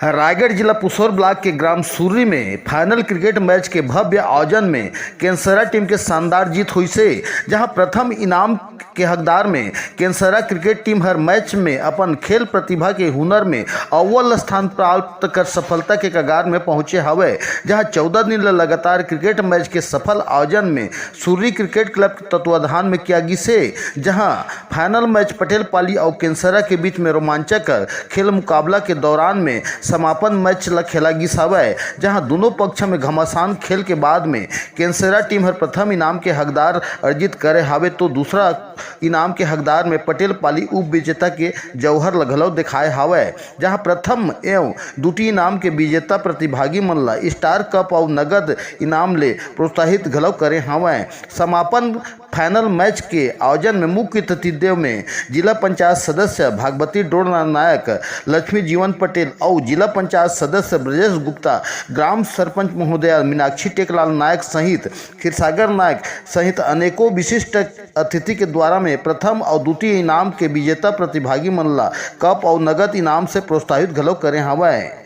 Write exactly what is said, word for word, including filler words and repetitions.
रायगढ़ जिला पुसौर ब्लॉक के ग्राम सुर्री में फाइनल क्रिकेट मैच के भव्य आयोजन में केंसरा टीम के शानदार जीत होइसे, जहां प्रथम इनाम के हकदार में केंसरा क्रिकेट टीम हर मैच में अपन खेल प्रतिभा के हुनर में अव्वल स्थान प्राप्त कर सफलता के कगार में पहुंचे हवय, जहां चौदह दिन ल लगातार क्रिकेट मैच के सफल आयोजन में सुर्री क्रिकेट क्लब के तत्वाधान में किया गिसे, जहां फाइनल मैच पटेल पाली अउ केंसरा के बीच में रोमांचक खेल मुकाबला के दौरान में समापन मैच ल खेला गिस हवय, जहां दोनों पक्ष में घमासान खेल के बाद में केंसरा टीम हर प्रथम इनाम के हकदार अर्जित करे हावे, तो दूसरा इनाम के हकदार में पटेल पाली उप विजेता के जौहर ल घलो देखाए हावय, जहां प्रथम एवं दूटी इनाम के विजेता प्रतिभागी मन ल स्टार कप अउ नगद इनाम ले प्रोत्साहित घलो करे हावय। समापन फाइनल मैच के आयोजन में मुख्य अतिथि देव में जिला पंचायत सदस्य भागवती डोड़ना नायक, लक्ष्मी जीवन पटेल अउ जिला पंचायत सदस्य ब्रजेश गुप्ता, ग्राम सरपंच महोदया मीनाक्षी टेकलाल नायक सहित क्षीरसागर नायक सहित अनेकों विशिष्ट अतिथि के द्वारा में प्रथम अउ द्वितीय इनाम के विजेता प्रतिभागी मन ला कप अउ नगद इनाम से प्रोत्साहित घलो करे हावय।